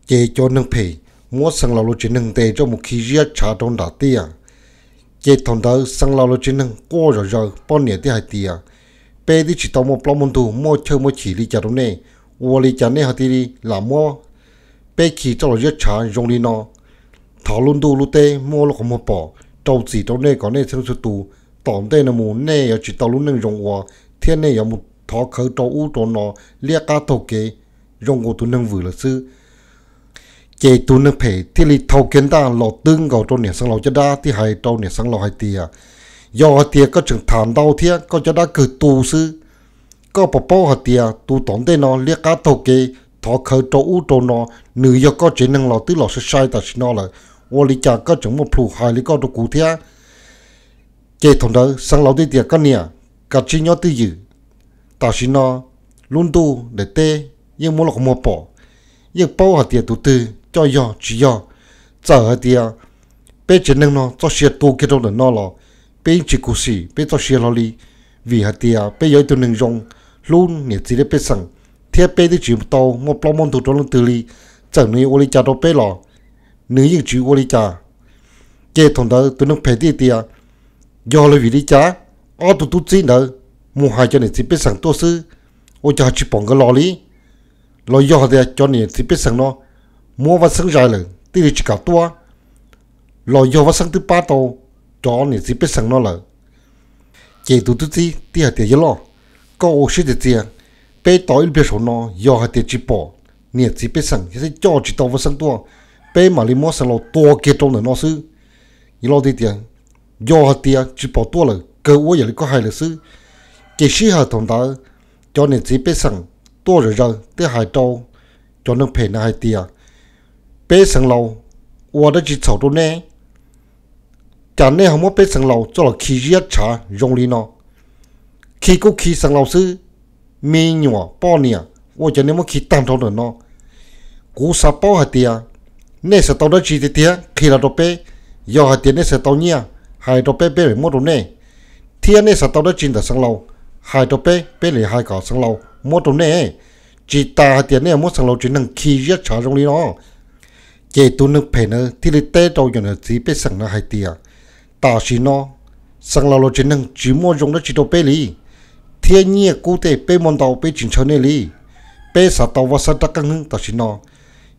Ces cov neeg phem muab Xeev Laus lawv tsev neeg ntes coj mus khi ziab tshav rau nram tiaj. Ces thaum ntawd Xeev Laus lawv tsev neeg quaj zom zaws, poj niam thiaj hais tias, peb twb tsis tau muaj plaub muaj ntug muaj chawj muaj chim li cas rau nej, ua li cas nej ho cia li lam muab peb khi coj los ziab tshav zoo li no? Thov lub ntuj lub teb muaj lub qhov muag pom rau txim rau nej kom nej txhua tus tom ntej no mus nej yuav tsis tau lub neej zoo ua, thiab nej yuav mus thov khawv rau ub rau no liab qab taug kev zoo nkaus tus neeg vwm lawm xwb. Ces tus neeg phem thiaj li thau kiag ntaj los twb nkaus rau niam Xeev Laus caj dab, thiaj hais rau niam Xeev Laus hais tias, yog hais tias koj tseem tham ntau thiab koj caj dab kawg tu xwb, koj puas paub hais tias tus tom ntej no liab qab taug kev thov khawv rau ub rau no, nws yog koj tsev neeg los twb los sai sai tam sim no lawm, ua li cas koj tseem muaj plhus hais li koj rau kuv thiab? Ces thaum ntawd Xeev Laus thiaj tias, koj niam, kav tsij nyob twj ywm. Tam sim no lub ntuj daim teb yeej muaj lub qhov muag pom, yeej paub hais tias tus twg coj yog tsis yog. Txawm hais tias peb tsev neeg no txoj sia tu kiag rau ntawm no los peb yeej tsis khuv xim peb txoj sia hlo li, vim hais tias peb yog ib tug neeg zoo, hlub niam txiv thiab pej xeem, thiab peb twb tsis tau muaj plaub muaj ntug rau leej twg li. Txawm nws yuav ua li cas rau peb los nws yeej tsis ua li cas. Ces thaum ntawd tus neeg phem thiaj tias, yog li vim li cas ob tug tub txib ntawd mus hais cov niam txiv pej xeem tuaj xwb, ua cas ho tsis pom nkawd los li? Los yog hais tias cov niam txiv pej xeem no muab Vaj Xeeb zais lawm thiaj li tsis kam tuaj, los yog Vaj Xeeb twb pab tau cov niam txiv pej xeem no lawm? Ces tus tub txib thiaj hais tias, yawg loj, koj ua siab txias txias, peb tos ib pliag saum no yog hais tias tsis pom niam txiv pej xeem thiab coj tsis tau Vaj Xeeb tuaj, peb mam li muab Xeev Laus tua kiag rau ntawm no xwb. Yawg loj thiaj tias, yog hais tias tsis pom tuaj lawm kawg ua yam li koj hais lawm xwb. Ces sij hawm thaum ntawd cov niam txiv pej xeem tuaj zom zaws thiaj hais rau cov neeg phem na hais tias, peb Xeev Laus ua dab tsi txhaum rau nej, cas nej ho muab peb Xeev Laus coj los khi ziab tshav zoo li no? Khi kuj khi Xeev Laus xwb, me nyuam poj niam ua cas nej muab khi tag nrho ntawm no? Kuv xav paub hais tias nej xav tau dab tsi tiag tiag qhia los rau peb. Yog hais tias nej xav tau nyiaj, hais rau peb, peb mam muab rau nej, thiab nej xav tau dab tsi ntawm Xeev Laus, hais rau peb, peb mam hais kom Xeev Laus muab rau nej. Tsis tas hais tias nej muab Xeev Laus tsev neeg khi ziab tshav zoo li no. Ces tus neeg phem na thiaj li teb rau cov niam txiv pej xeem na hais tias, tam sim no Xeev Laus lawv tsev neeg tsis muaj zoo dab tsi rau peb li, thiab nyiaj kub tej peb muaj ntau peb tsis ntshaw nej li. Peb xav tau Vaj Xeeb rab qeej tam sim no.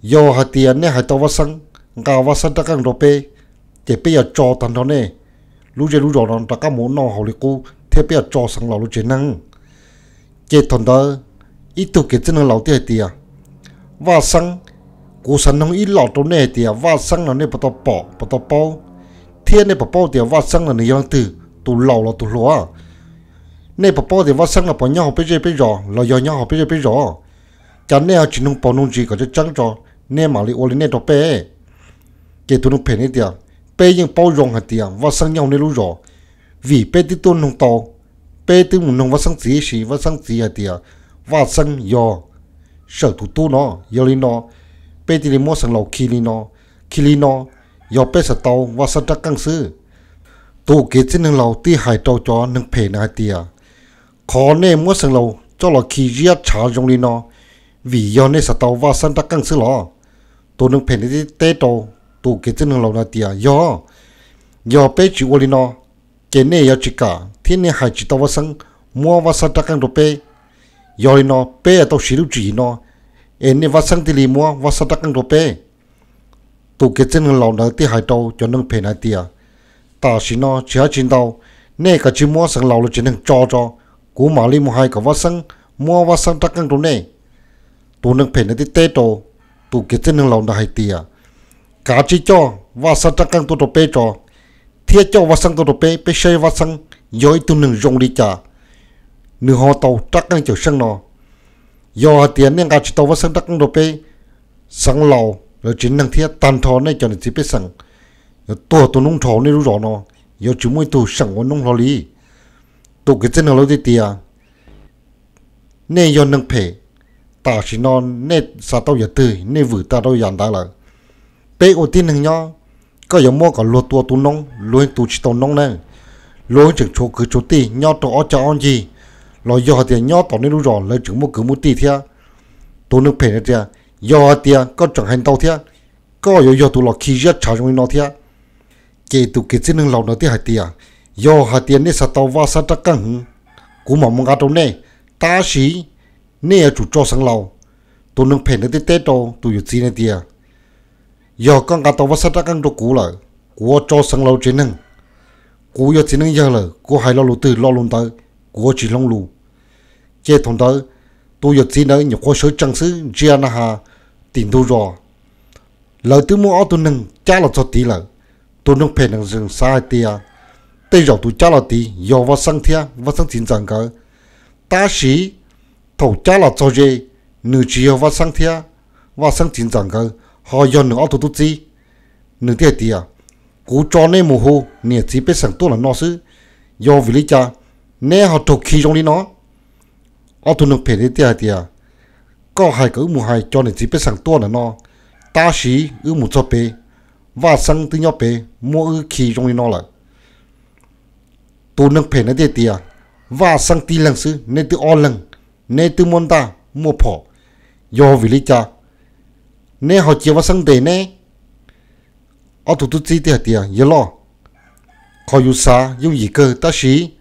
Yog hais tias nej hais tau Vaj Xeeb, nqa Vaj Xeeb rab qeej rau peb, ces peb yuav tso tag nrho nej lub zej lub zos no rov qab mus noj haus li qub thiab peb yuav tso Xeev Laus lawv tsev neeg. Ces thaum ntawd ib tug kev txwj neeg laus thiaj hais tias, Vaj Xeeb, kuv xav noog ib los rau nej hais tias Vaj Xeeb no nej puas tau pom puas tau paub, thiab nej puas paub tias Vaj Xeeb no nws yog leej twg, tus laus los tus hluas? Nej puas paub tias Vaj Xeeb no puas nyob hauv peb zej peb zos los yog nyob hauv peb zej peb zos? Cas nej ho tsis noog paus noog ntsis kom tseeb tseeb tso, nej mam li ua li nej rau peb? Ces tus neeg phem ne tias, peb yeej paub zoo hais tias Vaj Xeeb nyob hauv nej lub zos, vim peb twb tuaj noog tau, peb twb mus noog Vaj Xeeb txiv ib si, Vaj Xeeb txiv hais tias Vaj Xeeb yog Sawm tus tub no. Yog li no peb thiaj li muab Xeev Laus khi li no, khi li no, yog peb xav tau Vaj Xeeb rab qeej xwb. Tus kev txwj neeg laus thiaj hais rau cov neeg phem na hais tias, qhov nej muab Xeev Laus coj los khi ziab tshav zoo li no, vim yog nej xav tau Vaj Xeeb rab qeej xwb los? Tus neeg phem na thiaj teb rau tus kev txwj neeg laus na tias, yog, yog peb tsis ua li no, ces nej yuav tsis kam thiab nej hais tsis tau Vaj Xeeb muab Vaj Xeeb rab qeej rau peb. Yog li no peb yuav tau siv lub tswv yim no, es nej Vaj Xeeb thiaj li muab Vaj Xeeb rab qeej rau peb. Tus kev txwj neeg laus ntawd thiaj hais rau cov neeg phem na hais tias, tam sim no tsis hais tsis ntau, nej kav tsij muab Xeev Laus lawv tsev neeg tso tso, kuv mam li mus hais kom Vaj Xeeb muab Vaj Xeeb rab qeej rau nej. Tus neeg phem ntawd thiaj teb rau tus kev txwj neeg laus ntawd hais tias, kav tsij coj Vaj Xeeb rab qeej tuaj rau peb tso, thiab coj Vaj Xeeb tuaj rau peb, peb saib Vaj Xeeb yog ib tug neeg zoo li cas, nws ho tau rab qeej cawm seej no. Yog hais tias nej nqa tsis tau Vaj Xeeb rab qeej rau peb, Xeev Laus lawv tsev neeg thiab tag nrho nej cov niam txiv pej xeem yuav tuag tu noob nrho nej lub zos no, yuav tsis muaj ib tug seem ua noob hlo li. Tus kev txwj neeg laus thiaj tias, nej yog neeg phem, tam sim no nej xav tau yam twg nej vwm tag rau yam ntawd lawm. Peb ua tib neeg nyob, koj yuav muab kom luag tua tu noob, luag yeej tu tsis tau noob na, luag yeej tseem tshuav kwv tshuav tij nyob rau ob cag ob ncig, los yog hais tias nyob tom nej lub zos lawv tseem muaj kwv muaj tij thiab. Tus neeg phem na tias, Yog hais tias koj tseem hais ntau thiab, koj yuav yog tus los khi ziab tshav zoo li no thiab. Ces tus kwv tij neeg laus ntawd thiaj hais tias, yog hais tias nej xav tau Vaj Xab rab qeej heev, kuv mam mus nqa rau nej, tab sis nej yuav tsum tso xeev laus. Tus neeg phem ntawd thiaj teb rau tus yawm txiv na tias, yog koj nqa tau Vaj Xab rab qeej rau kuv lawm, kuv yuav tso xeev laus tsev neeg. Kuv yog txiv neej yawg lawm, kuv hais lo lus twg lo lus ntawd, kuv yuav tsis hloov lus. Ces thaum ntawd tus yawm txiv ntawd nyuam qhuav sawv tsees xwb, ntsia na has tim ntug zos, lawv twb muab ob tug neeg cab los txog tid lawm. Tus neeg phem ntawd tseem xav hais tias tej zaum tus cab los tid yog Vaj Xeeb thiab Vaj Xeeb txiv ntxawm nkawd, tab sis thaum cab los txog ze, nws tsis yog Vaj Xeeb thiab Vaj Xeeb txiv ntxawm nkawd, ho yog nws ob tug tub txib. Nws thiaj hais tias, kuv tso nej mus hu niam txiv pej xeem tuaj lawm no xwb, yog vim li cas neb ho raug khi zoo li no? Ob tug neeg phem thiaj hais tias, koj hais kom wb mus hais cov niam txiv pej xeem tuaj lawm no, tab sis wb mus txog pem, Vaj Xeeb twb nyob pem muab wb khi zoo li no lawm. Tus neeg phem na thiaj tias, Vaj Xeeb tib leeg xwb, neb twb ob leeg, neb twb muaj ntaj muaj phom, yog vim li cas neb ho cia Vaj Xeeb ntes neb? Ob tug tub txib thiaj hais tias, yawg loj, qhov yus xav yooj yim kawg, tab sis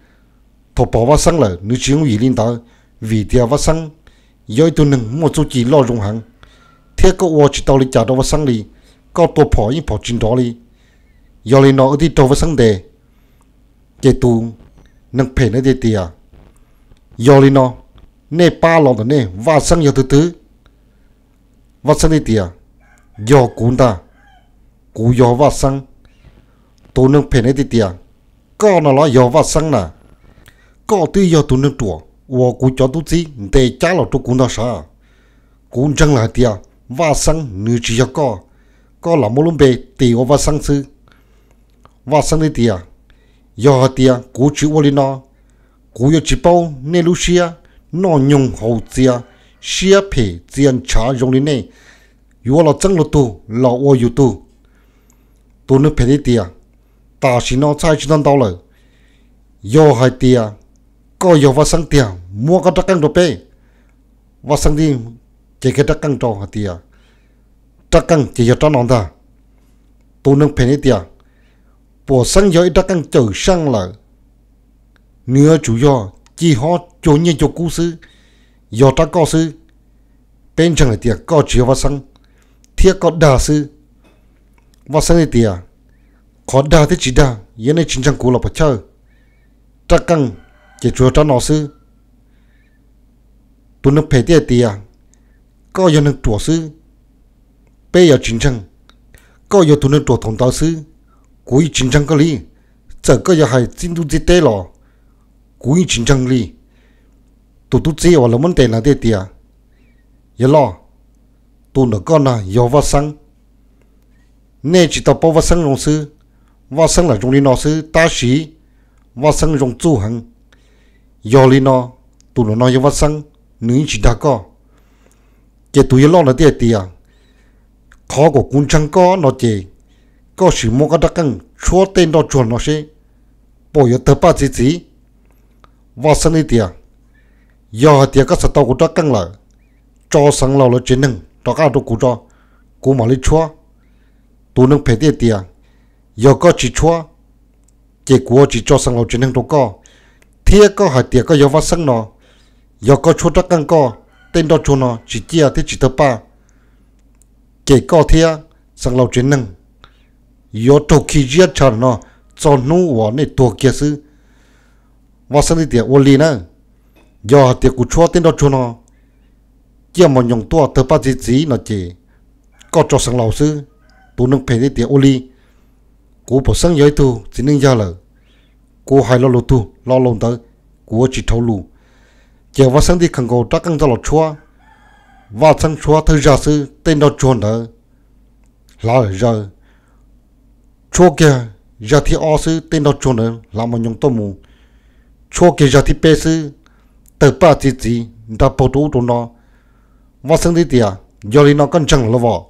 thaum pom Vaj Xeeb lawm nws tsis yooj yim li ntawd, vim tias Vaj Xeeb yog ib tug neeg muaj txuj ci loj zoo heev, thiab koj ua tsis tau li cas rau Vaj Xeeb li, koj tua phom yeej phom tsis nrov li. Yog li no wb thiaj raug Vaj Xeeb ntes. Ces tus neeg phem na thiaj tias, yog li no, nej pab los ntawm nej, Vaj Xeeb yog tus twg? Vaj Xeeb thiaj tias, yog kuv ntag, kuv yog Vaj Xeeb. Tus neeg phem na thiaj tias, koj no los yog Vaj Xeeb na, koj twb yog tus neeg ruam uas kuv cov tub txib ntes cab los rau kuv ntag sav. Kuv ntseeg lawm hais tias Vaj Xeeb nws tsis yog koj, koj lam muab lub npe tis ua Vaj Xeeb xwb. Vaj Xeeb thiaj tias, yog hais tias kuv tsis ua li no, kuv yuav tsis paub nej lub siab noj nyoog haus txias, siab phem txias ntshav zoo li nej, yuav los txeeb luag tug los ua yus tug. Tus neeg phem thiaj tias, tam sim no txhaj tsis tau ntau lawm, yog hais tias koj yog Vaj Xeeb tiag, muab koj rab qeej rau peb. Vaj Xeeb thiaj cev kiag rab qeej rau hais tias, rab qeej ces yog rab no ntag. Tus neeg phem thiaj tias, puas xeeb yog ib rab qeej cawm seej lawm, nws yuav tsum yog ci hob cuag nyiaj cuag kub xwb, yog rab koj xwb. Peb ntseeg hais tias koj tsis yog Vaj Xeeb, thiab koj dag xwb. Vaj Xeeb thiaj tias, qhov dag thiab tsis dag yog nej tsis ntseeg kuv los pom chawj, rab qeej ces tsuas yog rab no xwb. Tus neeg phem thiaj tias, koj yog neeg ruam xwb, peb yuav tsis ntseeg. Koj yog tus neeg ruam thaum ntawd xwb, kuv yeej tsis ntseeg koj li. Txawm koj yuav hais txij ntuj txij teb los kuv yeej tsis ntseeg li. Tus tub txib uas lawv muab ntes na thiaj tias, yawg loj, tus ntawm koj na yog Vaj Xeeb. Nej tsis tau paub Vaj Xeeb zoo xwb, Vaj Xeeb lam zoo li no xwb tab sis Vaj Xeeb zoo txuj heev. Yog li no, tus ntawm no yog Vaj Xeeb, nws yeej tsis dag koj. Ces tus yawg loj ntawd thiaj tias, qhov kom kuv ntseeg koj no ces koj sim muab koj rab qeej tshuab tej nroj tsuag no seb puas yuav tawg paj txi txiv. Vaj Xeeb thiaj tias, yog hais tias koj xav tau kuv rab qeej lawm, tso Xeev Laus lawv tsev neeg rov qab rau kuv tso, kuv mam li tshuab. Tus neeg phem thiaj tias, yog koj tsis tshuab, ces kuv yuav tsis tso Xeev Laus tsev neeg rau koj, thiab koj hais tias koj yog Vaj Xeeb no, yog koj tshuab rab qeej koj, tej nroj tsuag no tsis ciaj thiab tsis tawg paj, ces koj thiab Xeev Laus tsev neeg yuav raug khi ziab tshav no txog hnub uas nej tuag kiag xwb. Vaj Xeeb thiaj tias, ua li na, yog hais tias kuv tshuab tej nroj tsuag no ciaj mos nyoos tuaj tawg paj txi txiv no ces koj tso Xeev Laus xwb. Tus neeg phem thiaj tias, ua li, kuv puas xeeb yog ib tug txiv neej yawg lawm, kuv hais lo lus twg lo lus ntawd, kuv yuav tsis dhau lus. Ces Vaj Xeeb thiaj khaws nkaus rab qeej coj los tshuab. Vaj Xeeb tshuab thawj zaj xwb tej nroj tsuag ntawd hlav lawm zaws. Tshuab kiag zaj thib ob xwb tej nroj tsuag ntawd hlav mos nyoos tuaj mus. Tshuab kiag zaj thib peb xwb, tawg paj txi txiv nrag paug rau ub rau no. Vaj Xeeb thiaj tias, yog li no koj ntseeg lawm los as?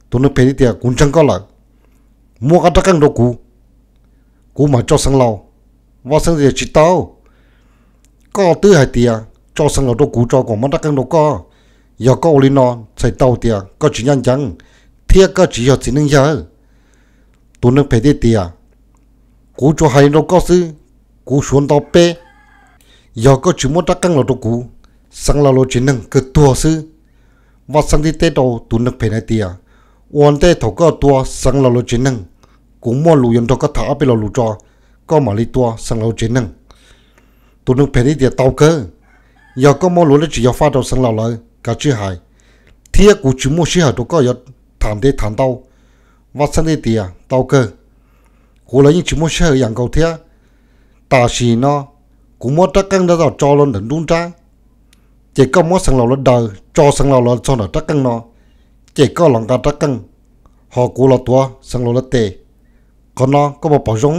Tus neeg phem thiaj tias, kuv ntseeg koj lawm, muab koj rab qeej rau kuv, kuv mam tso Xeev Laus. Vaj Xeeb tias, tsis tau, koj twb hais tias tso Xeev Laus rau kuv tso kuv mam muab rab qeej rau koj. Yog koj ua li no txhais tau tias koj tsis ncaj ncees thiab koj tsis yog txiv neej yawg. Tus neeg phem thiaj tias, kuv tsuas hais rau koj xwb, kuv suav nto peb, yog koj tsis muab rab qeej los rau kuv, Xeev Laus lawv tsev neeg kawg tuag xwb. Vaj Xeeb thiaj teb rau tus neeg phem hais tias, ua ntej thaum koj tua Xeev Laus lawv tsev neeg, kuv muaj lus yuav nrog koj tham ob peb lo lus tso, koj mam li tua Xeev Laus tsev neeg. Tus neeg phem thiaj tias, tau kawg, yog koj muaj lus dab tsi yuav faj rau Xeev Laus lawv kav tsij hais, thiab kuv tsis muaj sij hawm rau koj yuav tham ntev tham ntau. Vaj Xeeb thiaj tias, tau kawg, kuv los yeej tsis muaj sij hawm yam nkaus thiab. Tam sim no kuv muab rab qeej ntawd tso los ntawm nruab nrab, ces koj muab Xeev Laus lawv daws tso Xeev Laus lawv txog ntawm rab qeej no, ces koj los nqa rab qeej, ho kuv los tuav Xeev Laus lawv tes. Qhov no koj puas pom zoo?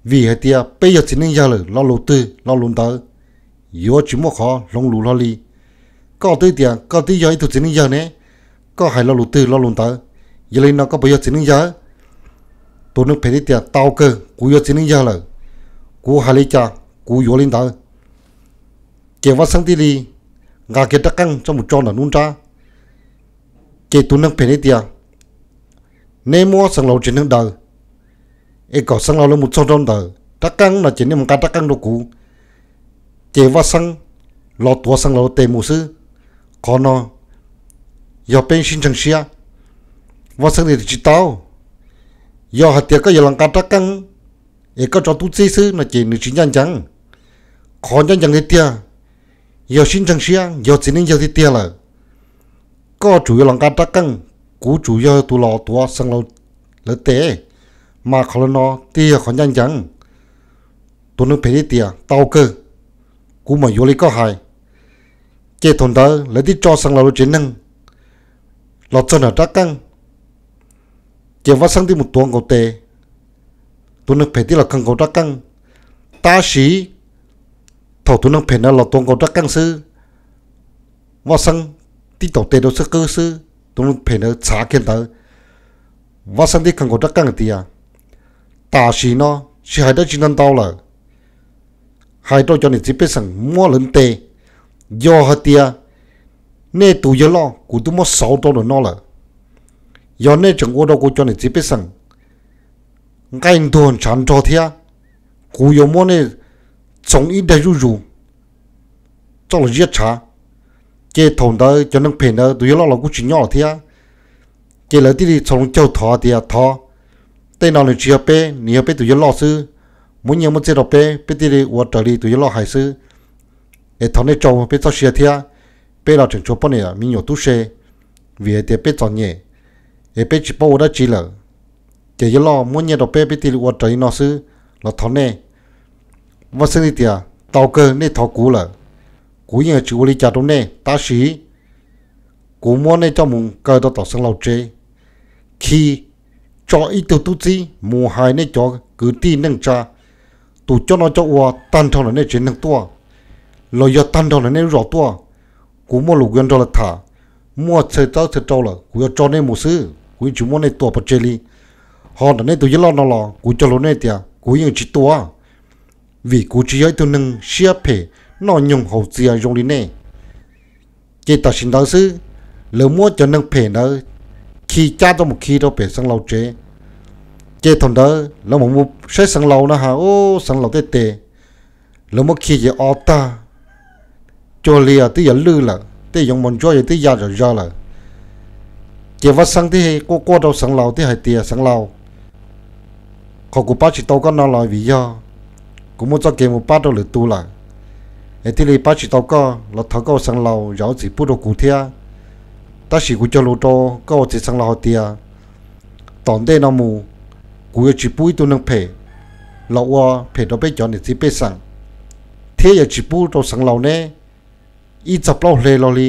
Vim hais tias peb yog txiv neej yawg lawm, lo lus twg lo lus ntawd, yuav tsis muaj qhov hloov lus hlo li. Koj twb tias koj twb yog ib tug txiv neej yawg ne, koj hais lo lus twg lo lus ntawd, yog li no koj puas yog txiv neej yawg? Tus neeg phem thiaj tias, tau kawg, kuv yog txiv neej yawg lawm, kuv hais li cas kuv yuav li ntawd. Ces Vaj Xeeb thiaj li nqa kiag rab qeej coj mus tso ntawm nruab nrab. Ces tus neeg phem thiaj tias, neb muab Xeev Laus tsev neeg daws, es kom Xeev Laus lawv mus txog rau ntawm rab qeej no ces neb mus nqa rab qeej rau kuv, ces Vaj Xeeb los tuav Xeev Laus tes mus xwb. Qhov no yog peb sib ntseeg siab. Vaj Xeeb tias, tsis tau, yog hais tias koj yuav los nqa rab qeej es koj tso tub txib xwb no ces nws tsis ncaj ncees. Qhov ncaj ncees tiag tiag yog sib ntseeg siab, yog txiv neej yawg tiag tiag lawm, koj tsum yuav los nqa rab qeej, kuv tsum yog tus los tuav Xeev Laus lawv tes, mas qhov no thiaj yog qhov ncaj ncees. Tus neeg phem thiaj tias, tau kawg, kuv mam yuav li koj hais. Ces thaum ntawd lawv thiaj tso Xeev Laus lawv tsev neeg los txog nram rab qeej, ces Vaj Xeeb thiaj mus tuav nkaus tes, tus neeg phem thiaj los khaws nkaus rab qeej. Tab sis thaum tus neeg phem ntawd los tuav nkaus rab qeej xwb, Vaj Xeeb tib taus tes rau xwb qwb xwb, tus neeg phem ntawd txhav kiag ntawd. Vaj Xeeb thiaj khaws nkaus rab qeej hais tias, tam sim no tsis hais dab tsi ntau ntau lawm, hais rau cov niam txiv pej xeem muab lawv ntes. Yog hais tias nej tus yawg loj kuv twb muab xauv rau ntawm no lawm, yog nej tseem ua rau kuv cov niam txiv pej xeem nqaij ntuag ntshav nrog thiab, kuv yuav muab nej txhoov ib daig zuj zus txoj los ziab tshav. Ces thaum ntawd cov neeg phem ntawd tus yawg loj los kuj tsis nyob lawm thiab. Ces lawv thiaj li txhos loo caug thov tias, thov, tej no nws tsis yog peb, nws yog peb tus yawg loj xwb, muab nyiaj muab txiaj rau peb, peb thiaj li ua raws li tus yawg loj hais xwb. Es thov nej rau peb txoj sia thiab, peb los tseem tshuav poj niam me nyuam tub se, vim hais tias peb txom nyem, es peb tsis paub ua dab tsi lawm. Ces yawg loj muab nyiaj rau peb, peb thiaj li ua raws li no xwb, los thov nej. Vaj Xeeb thiaj tias, tau kawg, nej thov kuv lawm, kuv yeej tsis ua li cas rau nej, tab sis kuv muab nej coj mus kaw rau tom Xeev Laus tsev, khi tso ib tug tub txib mus hais nej cov kwv tij neej tsa, tus coj noj coj ua tag nrho ntawm nej tsev neeg tuaj, los yog tag nrho ntawm nej lub zos tuaj, kuv muaj lus kuv yuav nrog lawv tham, muaj txhawj txawb txhawj rau lawm kuv yuav tso nej mus xwb, kuv yeej tsis muab nej tua pov tseg li. Ho ntawm nej tus yawg loj no los kuv cog lus nej tias kuv yeej tsis tua, vim kuv tsis yog ib tug neeg siab phem noj nyoog haus txias zoo li nej. Ces tam sim ntawd xwb, lawv muab cov neeg phem ntawd khi cab tuaj mus khi rau pem Xeev Laus tsev. Ces thaum ntawd lawv mam mus saib Xeev Laus na has, ub, Xeev Laus tej tes lawv muab khi ces o tag, cuag li twb yuav lwj lawm, tej yoov mos ntsuab yog twb ya zom zaws lawm. Ces Vaj Xeeb thiaj quaj quaj rau Xeev Laus thiaj hais tias, Xeev Laus, qhov kuv pab tsis tau koj no los vim yog kuv muaj txoj kev mus pab rau lwm tus lawm, es thiaj li pab tsis tau koj, los thov koj ua Xeev Laus zam lub txim pub rau kuv thiab. Tab sis kuv cog lus rau koj ua txiv Xeev Laus hais tias tom ntej no mus, kuv yuav tsis pub ib tug neeg phem los ua phem rau peb cov niam txiv pej xeem, thiab yuav tsis pub rau Xeev Laus neb ib txoj plaub hle los li.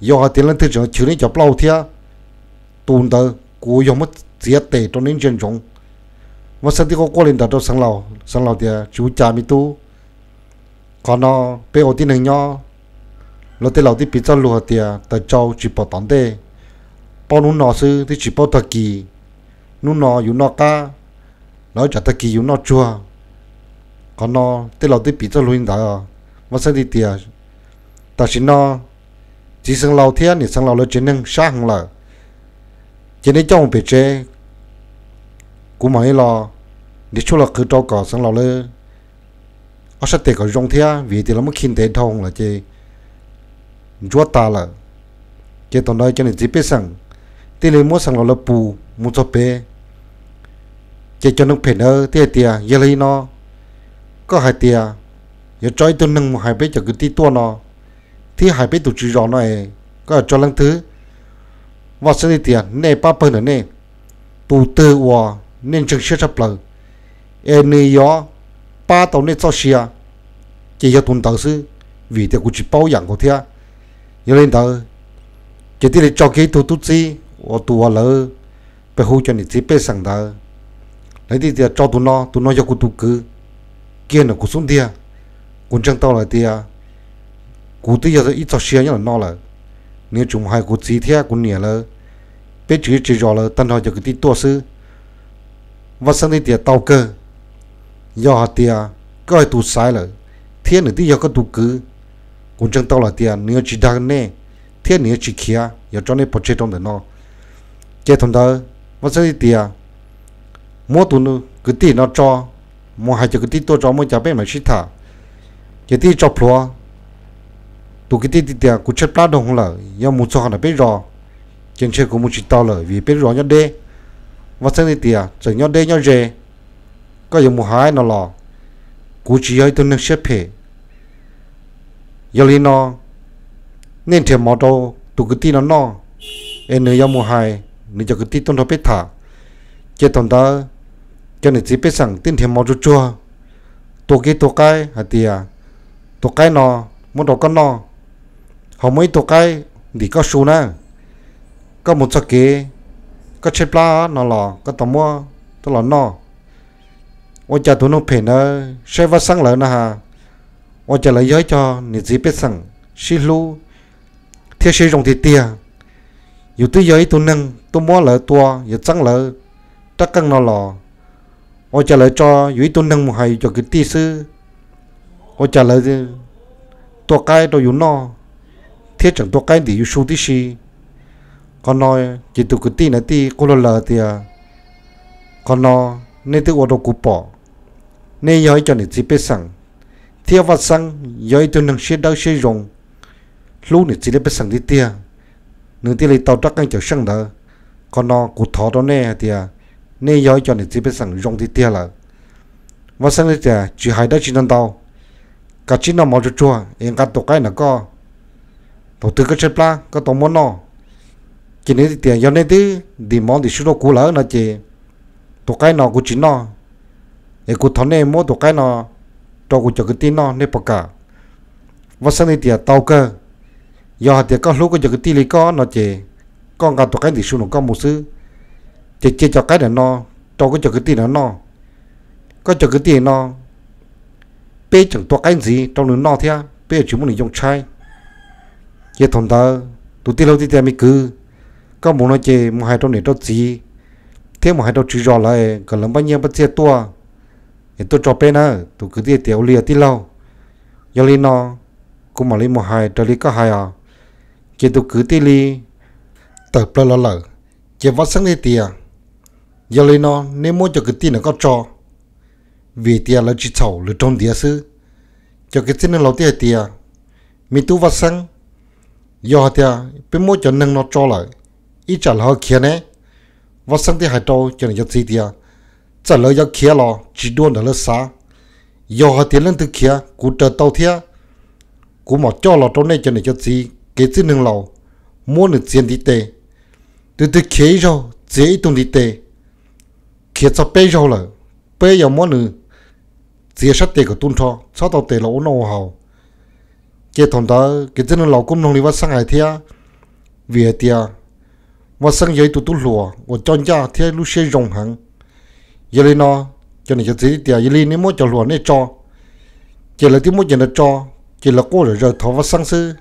Yog hais tias leej twg tseem chwv neb cov plaub thiab, tus ntawd kuv yog muab txiav tes rau neb ntsia ntsoov. Vaj Xeeb thiaj quaj quaj li ntawd rau Xeev Laus, Xeev Laus tias, tsis ua cas me tub, qhov no peb ua tib neeg nyob, luag tej laus twb piv txoj lus hais tias taws tsau tsis pom tom ntej, paub hnub no xwb twb tsis paub tag kis, hnub no yus noj qab los tsam tag kis yus noj tsuag. Qhov no tej laus twb piv txoj lus li ntawd. Vaj Xeeb thiaj tias, tam sim no txiv xeev laus thiab niam xeev laus lawv tsev neeg sab heev lawm, ces nej coj mus pem tsev, kuv mam li los nrhiav tshuaj los qhwv rau kom xeev laus lawv ob sab tes kom zoo thiab, vim tias lawv muab khi ntev dhau lawm ces ntsuab tas lawm. Ces thaum ntawd cov niam txiv pej xeem thiaj li muab xeev laus lawv pus mus txog pem. Ces cov neeg phem ntawd thiaj hais tias, yog li no, koj hais tias yuav tso ib tug neeg mus hais peb cov kwv tij tuaj no, thiab hais peb tus tswv zos no es koj yuav tso leej twg? Vaj Xeeb thiaj tias, nej pab pawg ntawm nej, tus twg uas nej ntseeg siab tshaj plaws es nws yuav pab tau nej txoj sia, ces yog tus ntawd xwb, vim tias kuv tsis paub yam nkaus thiab. Yog li ntawd, ces thiaj li tso kiag ib tug tub txib uas tus uas lawv pes hu cov niam txiv pej xeem ntawd, lawv thiaj tias, tso tus no, tus no yog kuv tus kwv kiag ntawm kuv xub ntiag. Kuv ntseeg tau lawm tias kuv twb yog ib txoj sia nyob ntawm no lawm, nws yuav tsum mus hais kuv txiv thiab kuv niam lawv, peb tsev zos lawv tag nrho cov kwv tij tuaj xwb. Vaj Xeeb thiaj tias, tau kawg, yog hais tias koj yog tus xaiv lawm, thiab nws twb yog koj tus kwv, kuv ntseeg tau lawm tias nws yuav tsis dag nej, thiab nws yuav tsis khiav yuav tso nej pov tseg rau ntawm no. Ces thaum ntawd Vaj Xeeb thiaj tias, muab tus kwv tij no tso, mus hais cov kwv tij tuaj tso, muaj cas peb mam sib tham. Ces thiaj tso plhuav. Tus kwv tij thiaj tias, kuv tshaib plab dhau lawm, yog mus txog qhov ntawm peb zos ces ntshe kuv mus tsis tau lawm vim peb lub zos nyob deb. Vaj Xeeb thiaj tias, txawm nyob deb nyob ze, koj yuav mus hais no los kuv tsis yog ib tug neeg siab phem. Yog li no, nej nrhiav mov rau tus kwv tij no noj, es nws yuav mus hais nws cov kwv tij tuaj nrog peb tham. Ces thaum ntawd cov niam txiv pej xeem thiaj nrhiav mov tsuag tsuag, tua kiag tus qaib hais tias, tus qaib no muab rau koj noj, ho muaj ib tug qaib ntim koj su na, koj mus txog kev koj tshaib plab no los koj tau muab coj los noj. Ua cas tus neeg phem ntawd saib Vaj Xeeb lawv na has, ua cas lawv yog ib co niam txiv pej xeem sib hlub thiab siab zoo tiag tiag. Yus twb yog ib tug neeg tuaj muab lawv tua yuav txeeb lawv rab qeej no los, ua cas lawv tso yus ib tug neeg mus hais yus cov kwv tij xwb, ua cas lawv tua qaib rau yus noj, thiab tseem tua qaib ntim yus su tib si. Qhov no ces tus kwv tij ntawd thiaj quaj luag lawm tias, qhov no nej twb ua rau kuv pom, nej yog ib co niam txiv pej xeem, thiab Vaj Xeeb yog ib tug neeg siab dawb siab zoo, hlub niam txiv thiab pej xeem tiag tiag, nws thiaj li tau rab qeej cawm seej ntawd. Qhov no kuv thov rau nej hais tias nej yog ib co niam txiv pej xeem zoo tiag tiag lawm. Vaj Xeeb thiaj tias, tsis hais dab tsi ntau ntau, kav tsij noj mov tsuag tsuag es nqa tus qaib ntawm koj, thaum twg koj tshaib plab koj tau muab noj. Ces nws thiaj tias, yog nej twb ntim mov ntim su rau kuv lawm no ces tus qaib no kuv tsis noj, es kuv thov nej muab tus qaib no rau kuv cov kwv tij noj, nej puas kam? Vaj Xeeb thiaj tias, tau kawg, yog hais tias koj hlub koj cov kwv tij li koj no ces koj nqa tus qaib ntim su no koj mus xwb, ces cia cov qaib ntawm no rau koj cov kwv tij ntawd noj. Koj cov kwv tij no peb tseem tua qaib ntxiv rau nws noj thiab, peb yuav tsis muab nws yoo tshaib. Ces thaum ntawd tus tij laug thiaj tias, me kwv, koj mus no ces mus hais rau niam rau txiv thiab mus hais rau tswv zos lawv kom lawv npaj nyiaj npaj txiaj tuaj es tuaj tso peb na. Tus kwv thiaj tias, ua li os tij laug, yog li no kuv mam li mus hais raws li koj hais os. Ces tus kwv thiaj li tawm plaws los lawm. Ces Vaj Xeeb thiaj tias, yog li no nej muab cov kwv tij ntawm koj tso, vim tias lawv tsis txhaum, lawv raug ntiav xwb. Cov kwv tij neeg laus thiaj hais tias, me tub Vaj Xeeb, yog hais tias peb muab cov neeg no tso lawm, ib tsam lawv ho khiav ne? Vaj Xeeb thiaj hais rau cov niam cov txiv tias, txawm lawv yuav khiav los tsis dua ntawm lawv xav. Yog hais tias leej twg khiav kuv raws tau thiab, kuv mam coj los rau nej cov niam cov txiv kev txwj neeg laus, muab nws txiav ntiv tes. Tus twg khiav ib zaug txiav ib tug ntiv tes, khiav txog peb zaug lawm, peb yuav muab nws txiav sab tes kom tu nrho, txhob tau tes los ua noj ua haus. Ces thaum ntawd kev txwj neeg laus kuj mloog li Vaj Xeeb hais thiab, vim hais tias Vaj Xeeb yog ib tug tub hluas uas coj ncaj thiab lub siab zoo heev. Yog li no, cov niam cov txiv thiaj tias, yog li nej muab cov hluas nej tso. Ces lawv thiaj muab cov ntawd tso, ces lawv quaj zom zaws thov Vaj Xeeb xwb.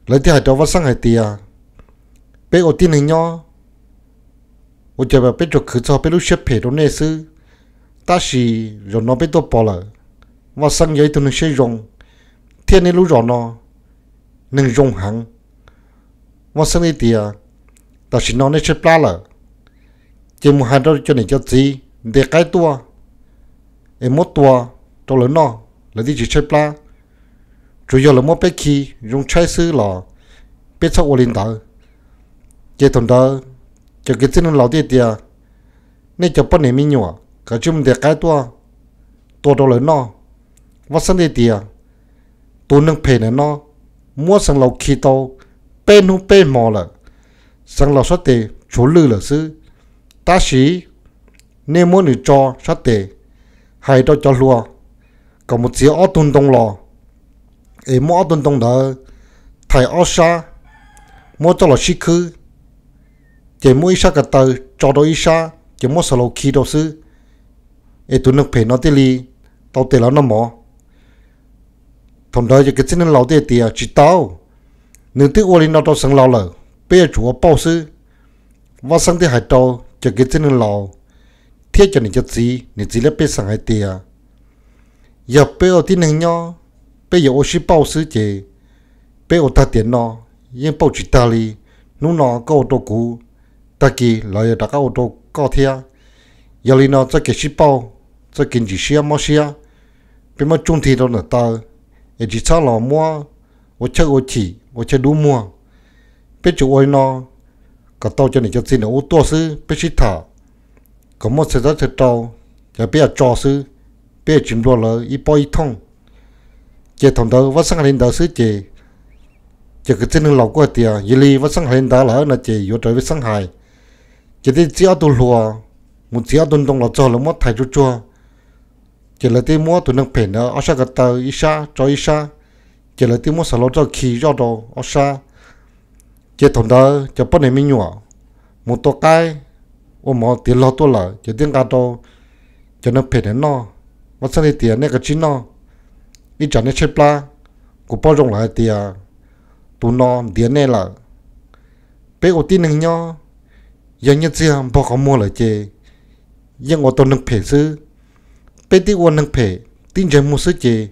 Lawv thiaj hais rau Vaj Xeeb hais tias, peb ua tib neeg nyob, ua cas peb tsuas khwv txog peb lub siab phem rau nej xwb, tab sis zaum no peb tuaj pom lawm, Vaj Xeeb yog ib tug neeg siab zoo, thiab nej lub zos no neeg zoo heev. Vaj Xeeb teb tias, tam sim no nej tshaib plab lawm, ces mus hais rau cov niam cov txiv ntes qaib tuaj es muab tua rau lawv noj, lawv thiaj tsis tshaib plab. Tsuas yog lawv muab peb khi zoo tshaib xwb los peb txhob ua li ntawd. Ces thaum ntawd cov kwv tij neeg laus thiaj tias, nej cov poj niam me nyuam kav tsij mus ntes qaib tuaj tua rau lawv noj. Vaj Xeeb teb tias, tus neeg phem ntawm no muab xeev laus khi tau peb hnub peb hmo lawm, xeev laus sab tes tshuav lwj lawm xwb. Tab sis nej muab nws tso sab tes, hais rau cov hluas kom mus txiav ob tug ntoo los, es muab ob tug ntoo ntawd thaiv ob sab, muab coj los sib khwb, ces muab ib sab ko taw tso rau ib sab, ces muab xeev laus khi rau xwb, es tus neeg phem no thiaj li tau tes los noj mov. Thaum ntawd cov kwv tij neeg laus thiaj tias, tsis tau, nws twb ua li no rau xeev laus lawm, peb yuav tsum ua pauj xwb. Vaj Xeeb thiaj hais rau cov kwv tij neeg laus thiab cov niam cov txiv, niam txiv lab pej xeem hais tias, yog peb ua tib neeg nyob, peb yuav ua sib pauj xwb ces peb ua tag tiam no yeej pauj tsis tag li. Hnub no koj ua rau kuv, tag kis lawv yuav rov qab ua rau koj thiab. Yog li no txoj kev sib pauj, txoj kev ntsim siab mob siab, peb muab tsuj nthi rau ntawm taw, es tsis txhob los muab ua chawj ua chim ua chaw dub muag. Peb tsuas ua li no kom tau cov niam cov txiv ntawm ub tuaj xwb, peb sib tham kom muaj txhais tab txhais rau, ces peb yuav tso xwb, peb yuav tsis nplua lawv ib pob ib thooj. Ces thaum ntawd Vaj Xeeb hais li ntawd xwb ces cov kwv tij neeg laus kuj hais tias, yog li Vaj Xeeb hais li ntawd lawm no ces yuav raws li Vaj Xeeb hais. Ces thiaj txib ob tug hluas mus txiav ob tug ntoo los txog lawv muab thaiv tsuag tsuag, ces lawv thiaj muab tus neeg phem ntawd ob sab ko taw ib sab tso ib sab, ces lawv thiaj muab xeev laus coj khi zoj rau ob sab. Ces thaum ntawd cov poj niam me nyuam mus tua qaib ua mov tiav log tuaj lawm, ces thiaj nqa rau cov neeg phem ntawd noj. Vaj Xeeb thiaj tias, nej kav tsij noj, ib tsam nej tshaib plab. Kuv paub zoo lawm hais tias tus no ntiav nej lawm. Peb ua tib neeg nyob, yog nyiaj txiag npog qhov muag lawm ces yeej ua tau neeg phem xwb. Peb twb ua neeg phem tib ntsais muag xwb ces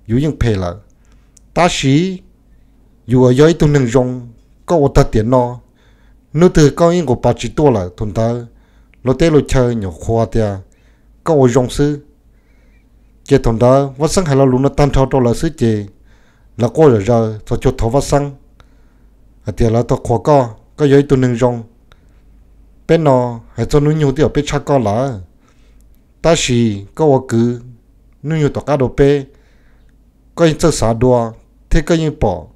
yus yeej phem lawm. Tab sis yus uas yog ib tug neeg zoo, koj ua tag tiam no, hnub twg koj ib nqus pas tsis tuaj lawm, thaum ntawd luag teb luag chaw nyuam qhuav tias koj ua zoo xwb. Ces thaum ntawd Vaj Xeeb hais lo lus no tag nrho rau lawv xwb ces lawv quaj zom zaws txhos caug thov Vaj Xeeb hais tias, lawv thov qhuas koj, koj yog ib tug neeg zoo. Peb no hais txog hnub nyoog twb yog peb tshaj koj lawm, tab sis koj ua kwv hnub nyoog tom qab rau peb, koj yeej txawj xav dua, thiab koj yeej pom,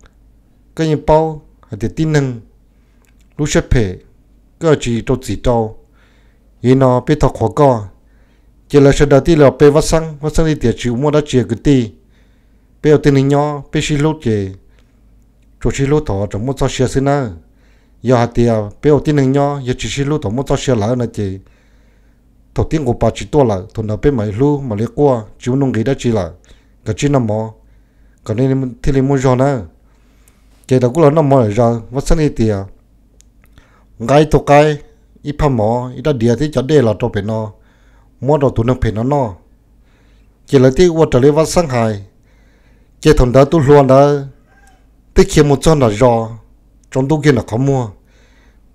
koj yeej paub hais tias tib neeg lub siab phem koj tsis rau txim rau. Yog li no peb thov qhuas koj. Ces lawv sawv daws thiaj li pe Vaj Xeeb, Vaj Xeeb thiaj tias, tsis muaj dab tsi kwv tij, peb ua tib neeg nyob peb sib hlub ces tsuas sib hlub thaum tseem muaj txoj sia xwb nawb. Yog hais tias peb ua tib neeg nyob yog tsis sib hlub thaum muaj txoj sia lawm no ces thaum tib nqus pas tsis tuaj lawm, thaum ntawd peb mam li hlub mam li quaj, tsis muaj nuj nqis dab tsi lawm. Kav tsij noj mov kom nej thiaj li muaj zog nawb. Ces lawv kuj los noj mov lawm zaws, Vaj Xeeb thiaj tias, nqa ib tug qaib, ib phaj mov, ib rab diav thiab cov dej los rau pem no, muab rau tus neeg phem no noj. Ces lawv thiaj ua raws li Vaj Xeeb hais. Ces thaum ntawd tus hluas ntawd twb khiav mus txog nram zos, tsaus ntuj kiag nram qhov muag,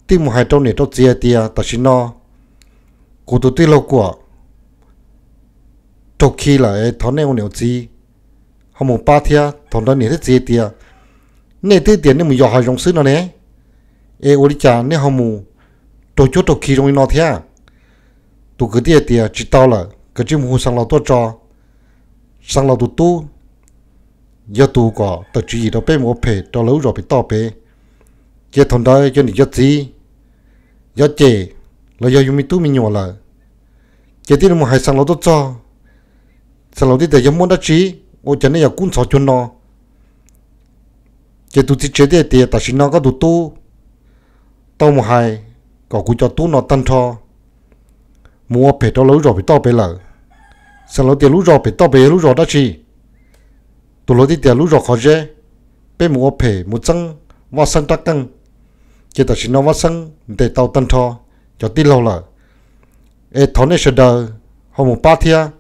thiaj mus hais rau niam rau txiv hais tias, tam sim no kuv tus tij laug Kuam raug khi lawm es thov nej ua niam ua txiv ho mus pab thiab. Thaum ntawd niam thiab txiv hais tias, nej twb tias nej mus yos hav zoov xwb no ne, es ua li cas nej ho mus raug cuab raug khi zoo li no thiab? Tus kwv tij hais tias, tsis tau lawm, kav tsij mus hu xeev laus tuaj tso. Xeev laus tus tub yog tus kom tawm tswv yim rau peb mus ua phem rau lawv lub zos pem toj pem. Ces thaum ntawd cov niam cov txiv yog cem los yog yus me tub me nyuam lawm, ces thiaj li mus hais xeev laus tuaj txog. Xeev laus thiaj tias, yog muaj dab tsi ua cas nej yuav kub ntxhov cuag no? Ces tus txiv tsev thiaj tias, tam sim no koj tus tub tau mus hais kom kuv cov tub no tag nrho mus ua phem rau lawv lub zos pem toj pem lawm. Xeev laus tias, lub zos pem toj pem yog lub zos dab tsi? Tus hluas thiaj tias, lub zos Qhov Zeb, peb mus ua phem mus txeeb Vaj Xeeb rab qeej, ces tam sim no Vaj Xeeb ntes tau tag nrho cov tij laug lawm, es thov nej sawv daws ho mus pab thiab.